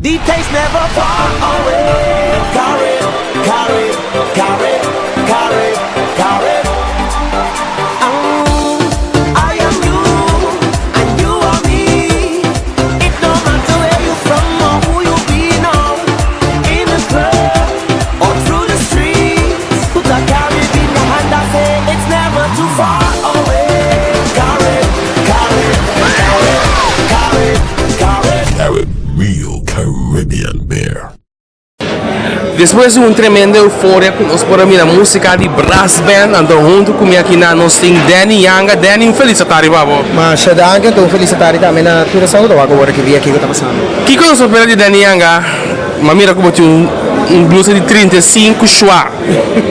The taste never far away. Carib, Carib, Carib, Carib, Carib. Oh, I am you and you are me. It no matter where you from or who you be now. In the club or through the streets. Put a Carib in your hand and say it's never too far away. Carib, Carib, Carib, Carib, Carib. Carib Real Caribbean Beer. Despues di un tremendo euforia ku nos por a mira músika di brass band, anto huntu ku mi aki na nos tin Danny Yanga. Danny, un felis atardi pa bo. Masha danki, anto un felis atardi tambe na tur esnan ku ta wak awor aki via kiko ta pasando. Kiko nos por spera di Danny Yanga? Mi a mira ku bo tin un un blusa di 35 shua.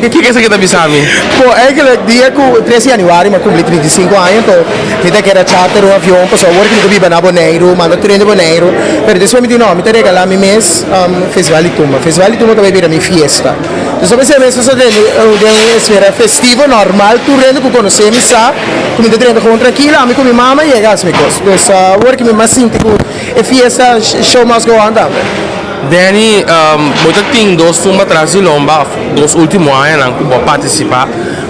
Kiko esaki ta bisa mi? Bo, eigenlijk dia ku tres di januari mi a kumpli 35 aña, anto mi ta kere charter un avion pasobra awor ku mi ta biba na Boneiru, manda tur hende Boneiru, pero despues mi di no, mi ta regala mi mes Festival di Tumba. Festival di Tumba ta bai bira mi fiesta. Dus a pesar mes nos a drenta den un esfera festivo normal, tur hende ku konosé mi sa ku mi ta drenta gewoon trankilo, ami ku mi mama yega hasi mi kos. Dus awor ku mi mas sinti ku e fiesta show must go on tambe. Danny, bo ta tin dos tumba tras di lomba of dos ultimo añanan ku bo a partisipá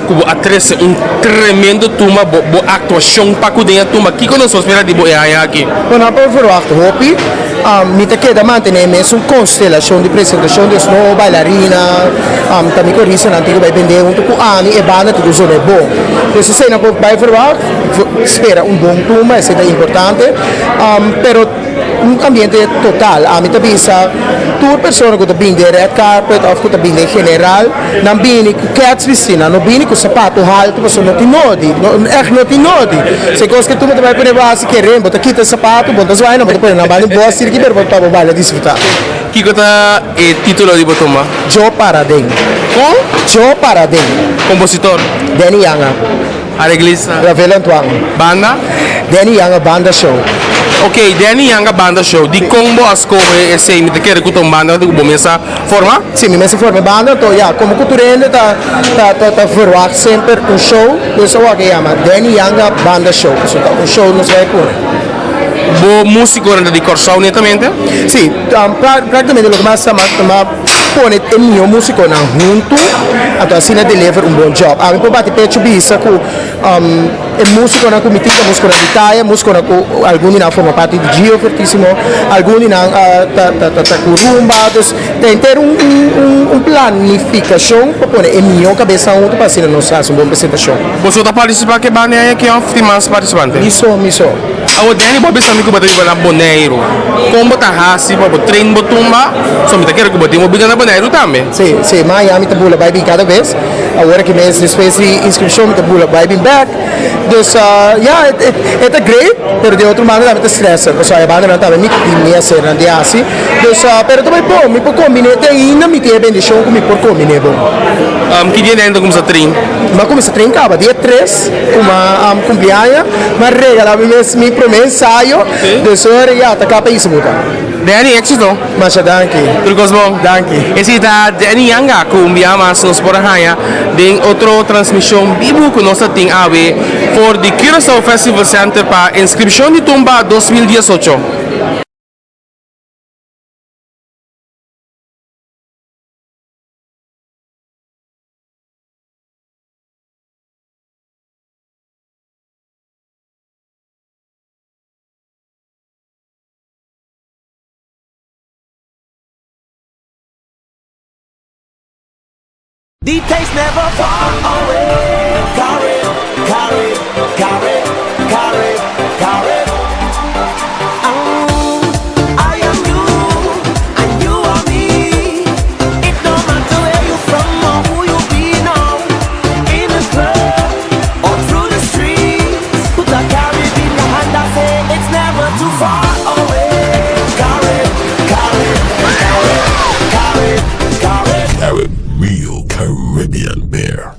ku bo a trese un tremendo tumba, bo bo aktuashon pa ku den e tumba. Kiko nos por spera di bo e aña aki? Bo no por verwagt hopi. Mi ta keda mantené e mesun konstelashon di presentashon, dus no bailarina, ta mi koristanan tin ku bai bendé huntu ku ami, e banda tin ku zona e bon. Dus esei nan por bai verwagt, spera un bon tumba, esei ta importante, pero un ambiente total. Ami ta bisa tur persona ku ta bini den red carpet òf ku ta bini den general, nan bini ku kèts bistí, nan no bini ku sapatu haltu pasobra no tin nodi, ègt no tin nodi. Si kos ke tur bo ta bai pone bo hasi keren, bo ta kita e sapatu, bo no ta zwaai nan, bo ta pone nan banda di bo sirki pero bo pa bo baila disfrutá. Kiko ta e título di bo tumba? Djo para den. Kon? Djo para den. Kompositor? Danny Yanga. Areglista? Ravel Antoine. Banda? Danny Yanga Banda Show. Ok, Danny Yanga Banda Show. Dikon bo a skohe esei? Mi ta kere ku ta un banda ku bo mes a forma? Si, mi mes a forma e banda. Anto ya, komo ku tur hende ta ta ta ta verwagt semper un show, dus awor ke yama Danny Yanga Banda Show. Pasobra ta un show nos bai pone. Bo musikonan ta di Kòrsou netamente? Si, praktikamente loke mas ta mas pone e mihó musikonan huntu, anto asina deliver un bon job. Ami por bati pecho bisa ku e musikonan ku mi tin ta musikonan di taya, musikonan ku algun di nan a forma parti di Gio Fortisimo, algun di nan ta ta ku rumba, dus ta henter un un planifikashon pa pone e mihó kabesnan huntu pa asina nos hasi un bon presentashon. Boso ta partisipá ku e banda aki òf tin mas partisipante? Mi so, mi so. Awor Danny bo a bisa mi ku bo ta biba na Boneiru. Kon bo ta hasi pa bo train bo tumba? So mi ta kere ku bo tin bo bida na Boneiru tambe. Si, si, maña mi ta bula bai bin kada bes. Awor aki mes despues di inskripshon mi ta bula bai bin bek. Dus ya, e ta great, pero di otro banda tambe ta stressa, pasobra e bandanan tambe mi tin mi hasernan di hasi. Dus, pero ta bai bon, mi por kombiné te ainda mi tin e bendishon ku mi por kombiné bon. Ki dia Danny ta kuminsá train? Mi a kuminsá train kaba dia tres ku mi a kumpli aña. Mi a regala mi mes mi promé ensayo, dus ora ya ta kla pa hisa buta. Danny, éxito! Masha danki. Tur kos bon? Danki. Esei ta Danny Yanga ku un bia mas nos por a haña den otro transmishon bibu ku nos ta tin awe for di Curaçao Festival Center pa inskripshon di Tumba 2018. The taste never far away. Carib, Carib, Carib, Carib, Carib. Oh, I am you and you are me. It no matter where you from or who you be now. In the club or through the streets. Put a Carib in your hand and say it's never too far away. Carib, Carib, Carib, Carib, Carib. Carib Real Caribbean Beer.